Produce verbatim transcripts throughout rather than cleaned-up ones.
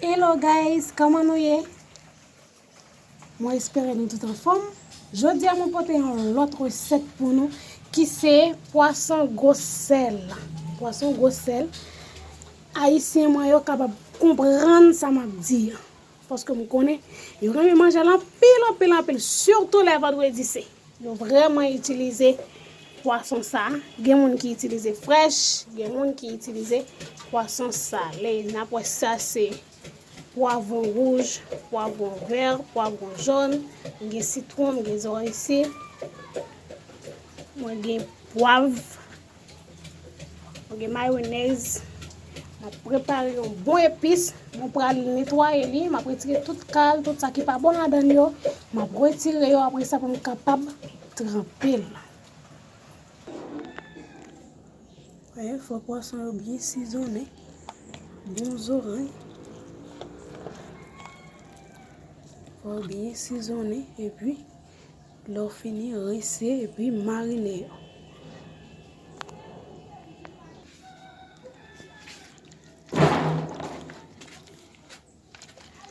Hello guys, kòman nou ye? Mwen espere nou tout anfòm. Jodi a mwen pote yon lòt resèt pou nou ki se pwason gwo sèl. Pwason gwo sèl. Ayisyen mwen yo kapab konprann sa m ap di a. Paske m konnen yo renmen manje l anpil, anpil, anpil. Sitou lè vandredi sen. Yo vrèman itilize pwason sa. Gen moun ki itilize frèch, gen moun ki itilize pwason sale. N ap wè sa se pwavwon wouj, pwavwon vè, pwavwon jòn, m gen sitwon, m gen zòrèy isi. Mwen gen pwav, mwen gen mayonèz. M ap prepare yon bon epis. Mwen pral netwaye li, m ap retire tout kal, tout sa ki pa bon ladan l yo. M ap retire yo apre sa pou m kapab tranpe l. Wè, fò pwason yo byen sizonnen. Bon zoranj. Fò yo byen sizonnen, epi lè w fini, rense epi marine yo.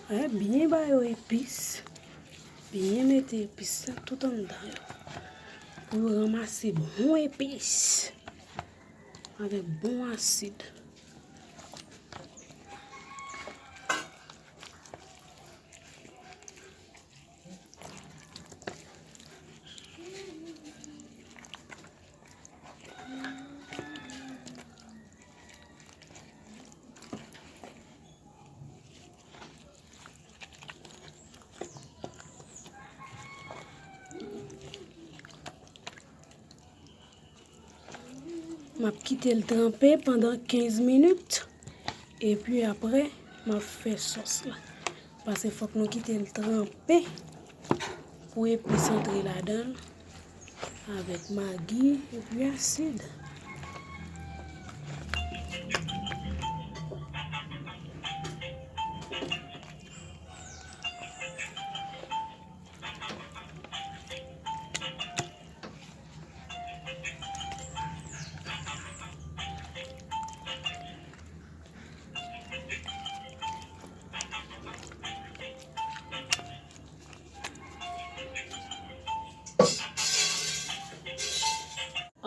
Wè, byen ba yo epis. Byen mete epis la tout anndan yo. Pou yo ranmase bon epis. Avèk bon asid. M ap kite l tranpe pandan kenz minit. Epi apre, m ap fè sòs la. Paske fòk nou kite l tranpe pou epis antre ladan l. Avèk magi epi asid.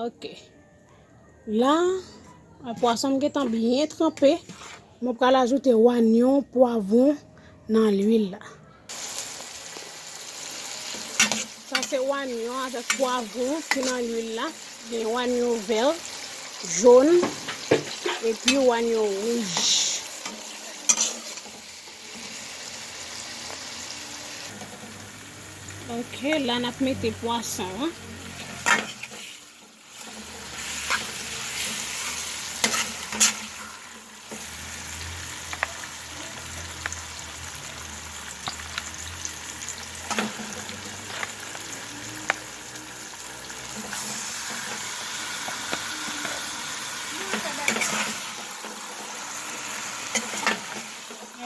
Ok. La, pwason m gentan byen tranpe. Mwen pral ajoute wanyon, pwavwon nan lwil la. Sa se wanyon avèk pwavwon ki nan lwil la. Gen wanyon vè, jòn, epi wanyon wouj. Ok, la n ap mete pwason an.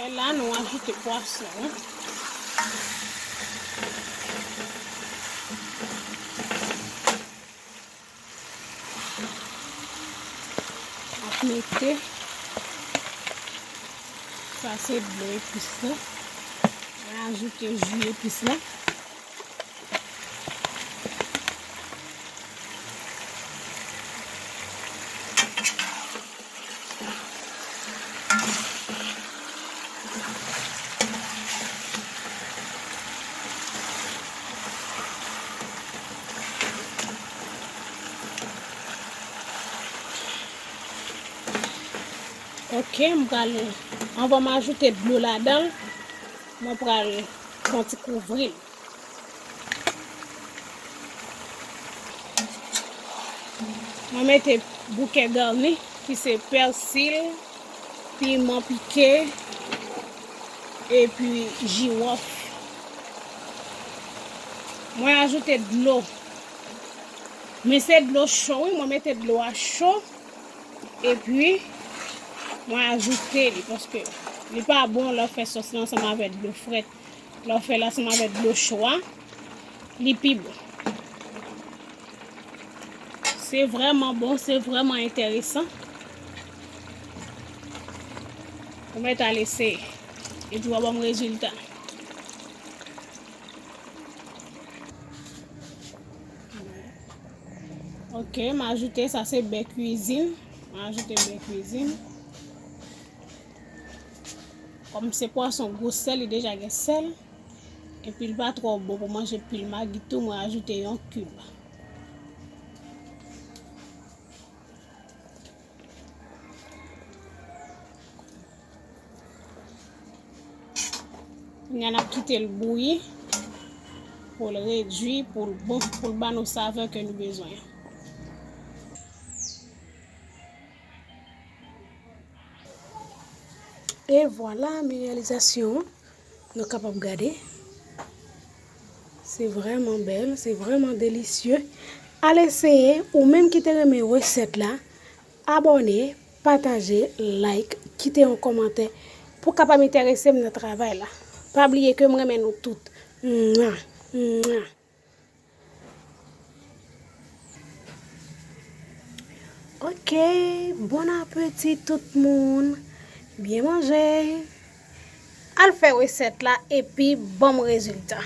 E la, nou ajoute pwason an. Ap mete. Sa se dlo epis la. Mwen ajoute ji epis la. Ok, m pral, anvan m ajoute dlo ladan l, mwen pral fè yon ti kouvri l. Mwen mete bouke gani ki se pèsi, piman pike epi jiwòf. Mwen ajoute dlo. Men se dlo cho wi, mwen mete dlo a cho. Epi, mwen ajoute li, paske li pa bon lè w fè sòs la ansanm avèk dlo frèt. Lè w fè l ansanm avèk dlo cho a, li pi bon. Se vrèman bon, se vrèman enteresan. Ou mèt al eseye. Epi w a ban m rezilta. Ok, m ajoute, sa se bè kwizin. M ajoute bè kwizin. Kòm se pwason gwo sèl, li deja gen sèl. Epi l pa twò bon pou manje pil magi tou, mwen ajoute yon kib. Kounye a n ap kite l bouyi pou l redui, pou l bon, pou l ba nou savè ke nou bezwen an. E vwala, men reyalizasyon an. Nou kapab gade. Se vrèman bèl, se vrèman delisye. Al eseye, ou menm ki te renmen resèt la, abòne, pataje, like, kite yon kòmantè pou kapab enterese m nan travay la. Pa bliye ke m renmen nou tout. Mwa, mwa. Ok, bon apeti tout moun. Byen manje. Al fè resèt la epi ban m rezilta.